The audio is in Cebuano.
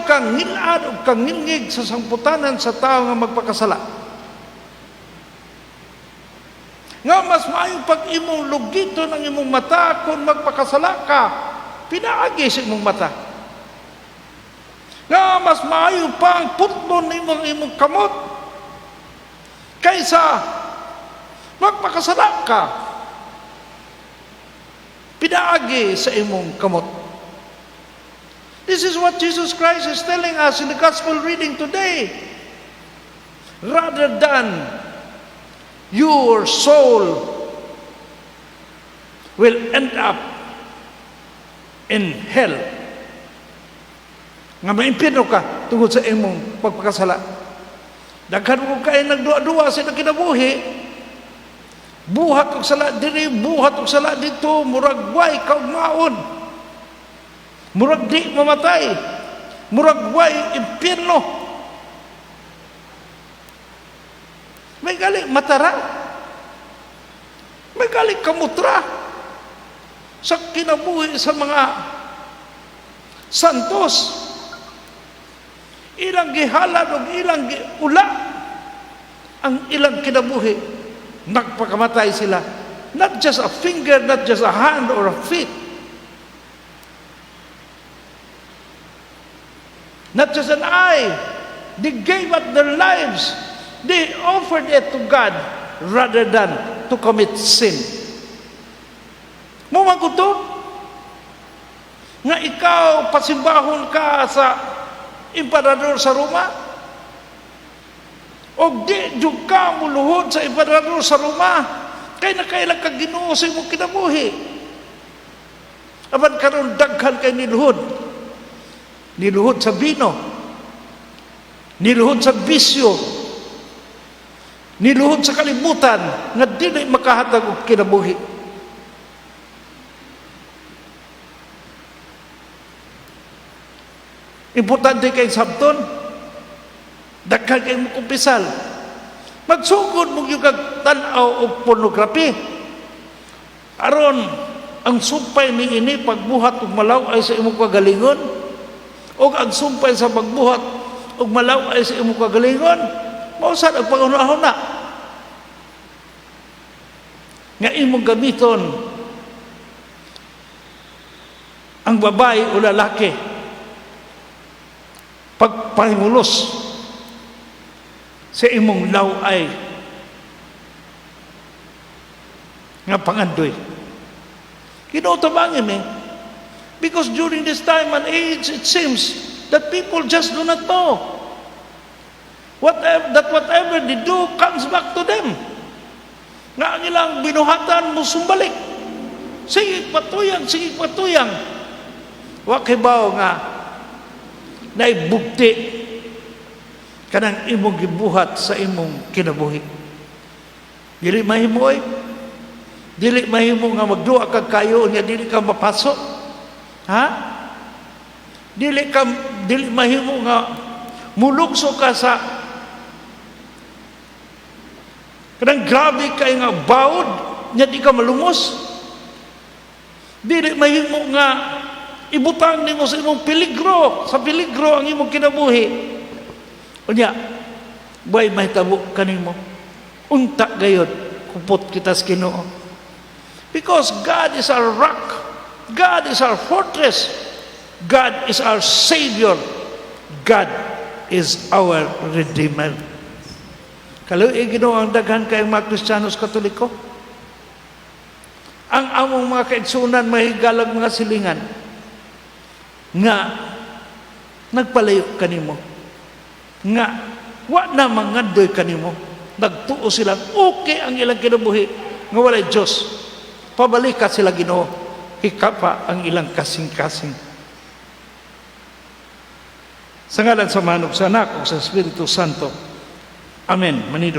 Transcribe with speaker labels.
Speaker 1: Kangilad o kangilngig sa sangputanan sa tao nga magpakasala. Nga mas maayo pag imong lugiton ang imong mata kung magpakasala ka, pinaagi sa imong mata. Nga mas maayo pa ang putlon nimo ang imong kamot kaysa magpakasala ka, pinaagi sa imong kamot. This is what Jesus Christ is telling us in the gospel reading today. Rather than your soul will end up in hell, nga maimpyerno ka tungod sa imong pagpakasala. Daghan mo kay nagduwa-duwa sa kinabuhi, buhat og sala diri, buhat og sala dito, murag way kaugmaon, murag di mamatay, murag way impyerno. May gali matara, may gali kamutra sa kinabuhi sa mga santos. Ilang gihalad og ilang giula ang ilang kinabuhi. Nagpakamatay sila. Not just a finger, not just a hand or a feet. Not just an eye. They gave up their lives. They offered it to God rather than to commit sin. Mo to nga ikaw pasimbahon ka sa emperador sa Roma, og di jud ka muluhod sa emperador sa Roma kay nakaila ka Ginoo sa imong kinabuhi. Apan karon daghan kay niluhod, niluhod sa bino, niluhod sa bisyo, niluhod sa kalibutan nga dili makahatag og kinabuhi. Importante kay sabton, daghan kay mo kumpisal. Magsugod mo gyud kag tan-aw og pornography. Aron ang sumpay ni ini pagbuhat og malaw-ay sa imong kagalingon, og ang sumpay sa pagbuhat og malaw-ay sa imong kagalingon, mao sad ang panghuna-huna nga imong gamiton ang babae o lalaki pagpahimulos sa imong law-ay nga pangandoy. Ginoo, tabangi mi. Because during this time and age, it seems that people just do not know that whatever they do comes back to them. Nga ang ilang binuhatan musumbalik. Sige patuyang, sige patuyang. Wa kibaw nga naibugti kanang imong gibuhat sa imong kinabuhi. Dili mahimo oy. Dili mahimo nga magduwa kag kayo nya dili ka mapasok. Ha? Dili mahimo nga mulugso ka sa kanang grabe kay nga bawod nya di ka malumos. Dili mahimo nga ibutang nimo sa imong peligro, sa peligro ang imong kinabuhi. Unya, way mahitabo kanimo. Unta gayod kupot kita sa Ginoo. Because God is our rock. God is our fortress. God is our Savior. God is our Redeemer. Kaluoy Ginoo ang daghan kayong mga Kristiyanos Katoliko. Ang among mga kaigsunan, mahigalag mga silingan nga nagpalayo kanimo, nga wa na mangandoy kanimo. Nagtuo sila okay ang ilang kinabuhi nga walay Dios. Pabalika sila, Ginoo, hikapa ang ilang kasing-kasing. Sa ngalan sa Amahan, sa Anak ug sa Espiritu Santo. Amen. Manidog.